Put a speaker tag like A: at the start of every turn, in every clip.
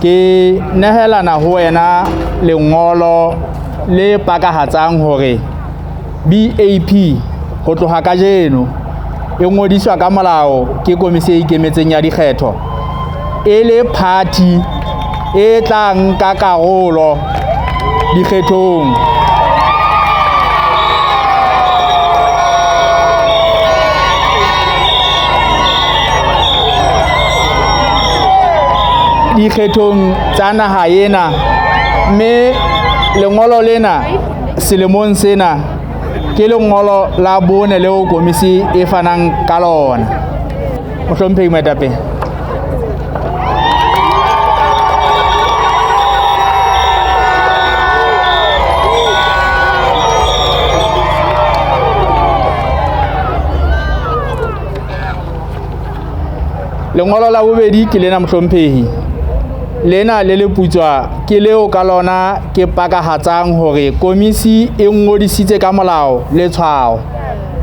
A: Ke nehelana ho wena lengolo le pakahatsang hore BAP ho tloha kajeno e ngodiswa ka molao ke Komisi e Ikemetseng ya Dikgetho e le phathi e tla nka karolo dikgethong. Dikgethong tsa naha ena, mme lengolo lena selemong sena ke lengolo la bone leo komisi e fanang ka lona. Mohlomphehi Moetapele. Lengolo la bobedi ke lena, mohlomphehi. Lena le leputswa ke leo ka lona ke pakahatsang hore komisi e ngodisitse ka molao letshwao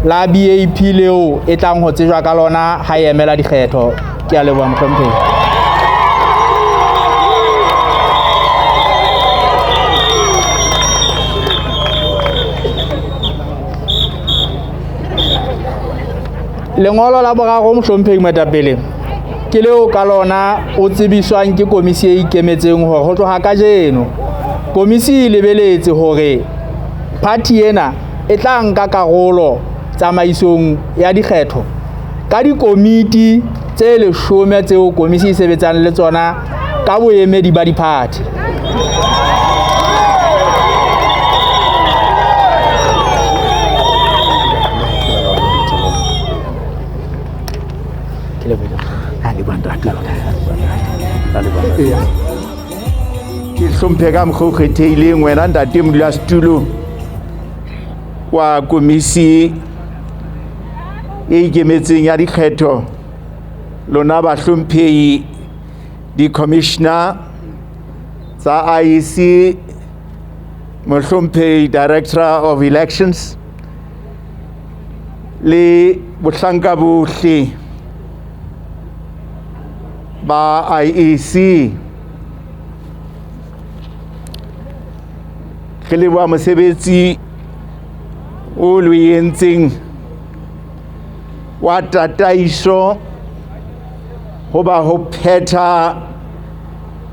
A: la BAP leo e tlang ho tsejwa ka lona ha e emela dikgetho. Ke a leboha, mohlomphehi. Lengolo la boraro, mohlomphehi moetapele, ke leo ka lona o tsebiswang ke komisi e ikemetseng hore ho tloha kajeno komisi e lebeletse hore phathi ena e tla nka karolo tsamaisong ya dikgetho ka dikomiti tse 10 tseo komisi e sebetsang le tsona ka boemedi ba diphathi.
B: Ke hlomphe ka mokgwa o kgethehileng wena ntate modulasetulo wa komisi e ikemetseng ya dikgetho, lona bahlomphehi di-commissioner tsa IEC, mohlomphehi director of elections le bohlanka bohle ba IEC. Re leboha mosebetsi o lo entseng wa tataiso ho ba ho phetha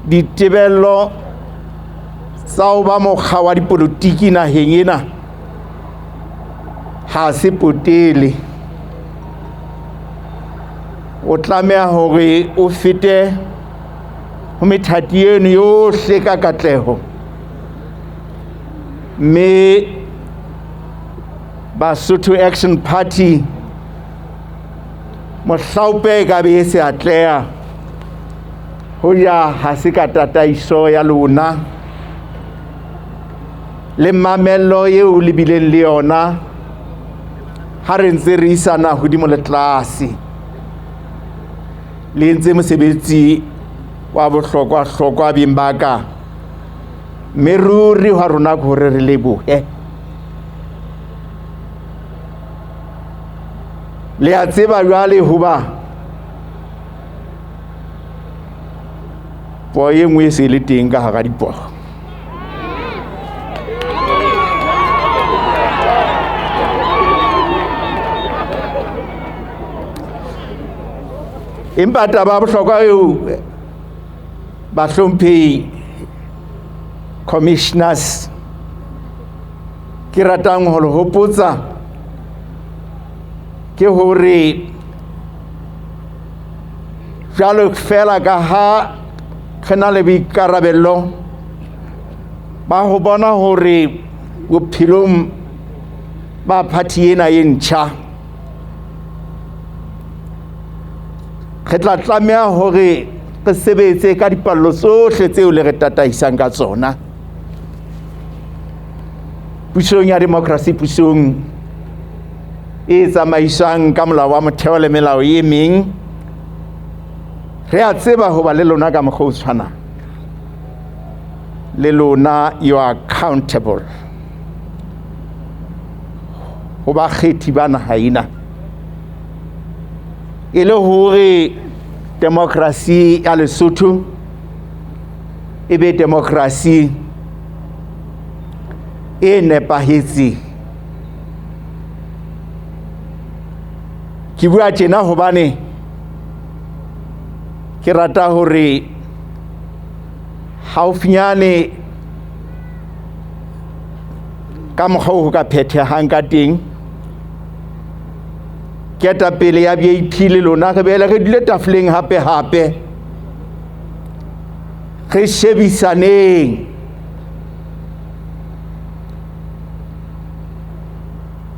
B: ditebello tsa ho ba mokga wa dipolotiki naheng ena. Ha se potele, o tlameha hore o fete ho methati eno yohle ka katleho, mme Basotho Action Party mohlaope e ka be e se atleha ho ja ha se ka tataiso ya lona le mamello eo le bileng le yona ha re ntse re isana hodimo le tlase. Le entse mosebetsi wa bohlokwa-hlokwa beng ba ka, mme ruri hwa rona ke hore re lebohe. Le a tseba jwale hoba poo e nngwe e se le teng ka hara dipoho. Empa taba ya bohlokwa eo bahlomphehi commissioners ke ratang ho le hopotsa ke hore jwalo fela ka ha re na le boikarabello ba ho bona hore bophelong ba phathi ena e ntjha re tla tlameha hore re sebetse ka dipallo tsohle tseo le re tataisang ka tsona pusong ya demokrasi, pusong e tsamaiswang ka molao wa motheo le melao e meng. Re a tseba hoba le lona ka mokgwa o tshwanang le lona, you are accountable ho bakgethi ba naha ena, e le hore demokrasi ya Lesotho e be demokrasi e nepahetseng. Ke bua tjena hobane ke rata hore haufinyane ka mokgwa oo ho ka phethehang ka teng, ketapele ya BAP le lona re boele re dule tafoleng hape hape, re shebisaneng.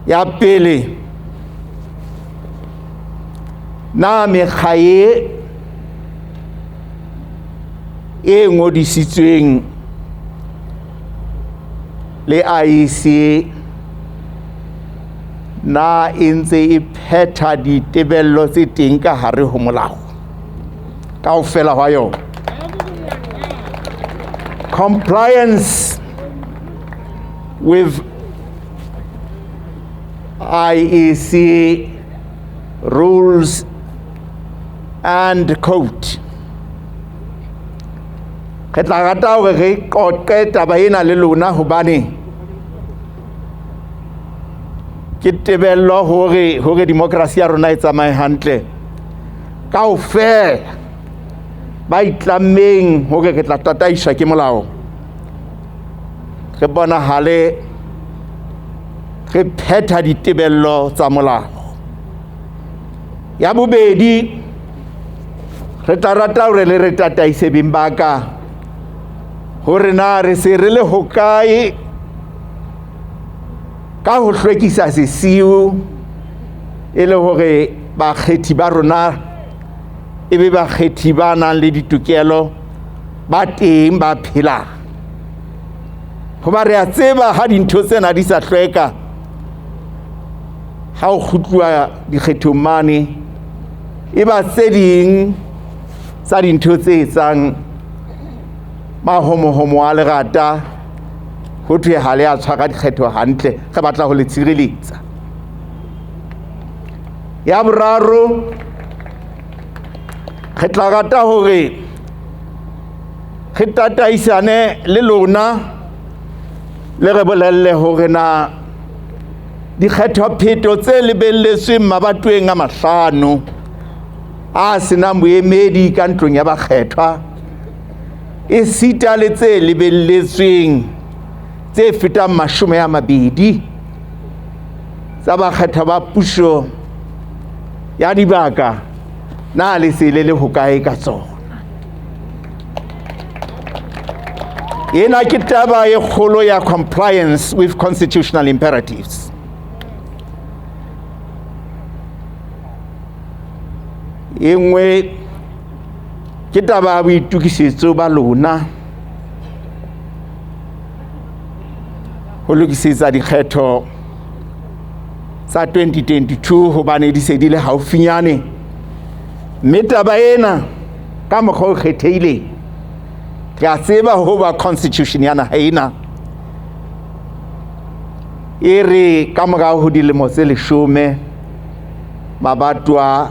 B: Ya pele, na mekga e e ngodisitsweng le IEC na e ntse e phetha ditebello tse teng ka hare ho molao kaofela hwa yona? Compliance with IEC rules and code. Re tla rata hore re qoqe taba ena le lona hobane ke tebello hore demokrasi ya rona e tsamaye hantle. Kaofela ba itlammeng hore re tla tataiswa ke molao, re bonahale re phetha ditebello tsa molao. Ya bobedi, re tla rata hore le re tataise beng ba ka hore na re se re le hokae ka ho hlwekisa sesiu, e le hore bakgethi ba rona e be bakgethi ba nang le ditokelo, ba teng, ba phelang. Hoba re a tseba ha dintho tsena di sa hlweka, ha o kgutluwa dikgethong mane, e ba tse ding tsa dintho tse etsang mahomohomo a lerata, ho thwe ha le a tshwara dikgetho hantle, re batla ho le tshireletsa. Ya boraro, re tla rata hore re tataisane le lona, le re bolelle hore na dikgethopheto tse lebelletsweng mabatoweng a mahlano a senang boemedi ka ntlong ya bakgethwa, esita le tse lebelletsweng tse fetang 20 tsa bakgethwa ba puso ya dibaka, na le se le le hokae ka tsona? Ena ke taba e kgolo ya compliance with constitutional imperatives. E nngwe ke taba ya boitokisetso ba lona ho lokisetsa dikgetho tsa 2022, hobane di se di le haufinyane. Mme taba ena ka mokgwa o kgethehileng, re a tseba hoba constitution ya naha ena e re ka morao ho dilemo tse 10 mabatowa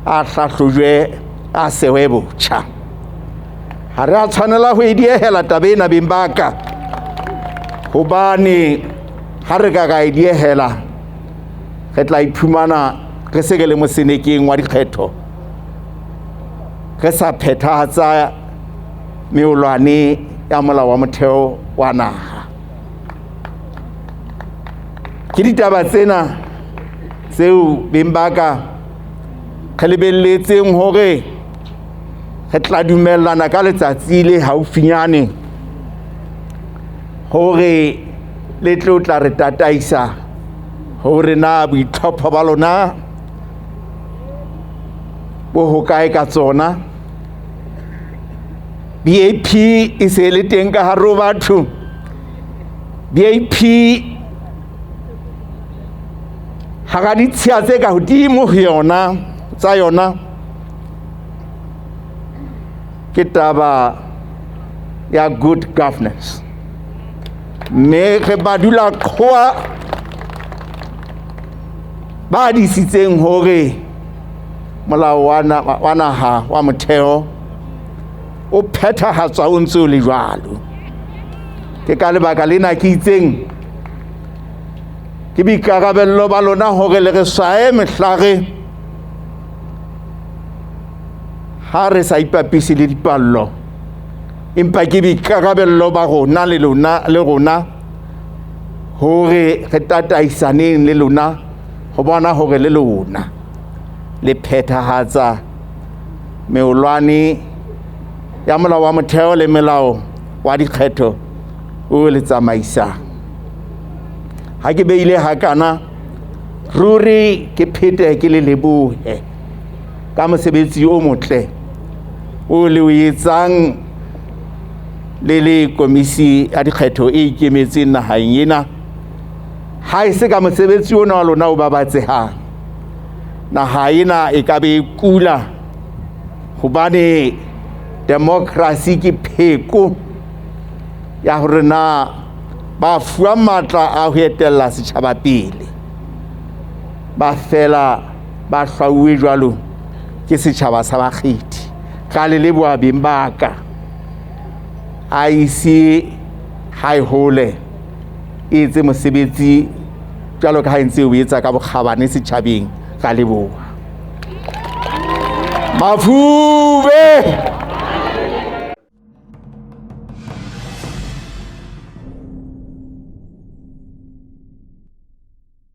B: a hlahlojwe, a sewe botjha. Ha re a tshwanela ho e diehela taba ena beng ba ka, hobane ha re ka ra e diehela, re tla iphumana re se re le mosenekeng wa dikgetho, re sa phethahatsa meolwane ya molao wa motheo wa naha. Ke ditaba tsena tseo beng ba ka re lebelletseng hore re tla dumellana ka letsatsi le haufinyane hore le tlo tla re tataisa hore na boitlhopho ba lona bo hokae ka tsona. BAP e se le teng ka hare ho batho. BAP hara ditshiya tse ka hodimo ho yona, tsa yona, ke taba ya good governance. Mme re ba dula qhoa ba disitseng hore molao wa naha wa motheo o phethahatswa o ntse o le jwalo. Ke ka lebaka lena ke itseng ke boikarabello ba lona hore le re swaye mehlare ha re sa ipapise le dipallo, empa ke boikarabello ba rona le lona le rona hore re tataisaneng le lona ho bona hore le lona le phethahatsa meolwane ya molao wa motheo le melao wa dikgetho o le tsamaisang. Ha ke beile hakana, ruri ke phete ke le lebohe ka mosebetsi o motle o le o etsang le le komisi ya dikgetho e ikemetseng naheng ena. Ha e se ka mosebetsi ona wa lona o babatsehang, naha ena e ka be e kula, hobane demokrasi ke pheko ya hore na ba fuwa matla a ho etella setjhaba pele, ba fela ba hlwauwe jwalo ke setjhaba sa bakgethi. Ka le leboha beng ba ka, a ise ha e hole e etse mosebetsi jwalo ka ha e ntse o etsa ka bokgabane setjhabeng. Ka leboha. Mafube.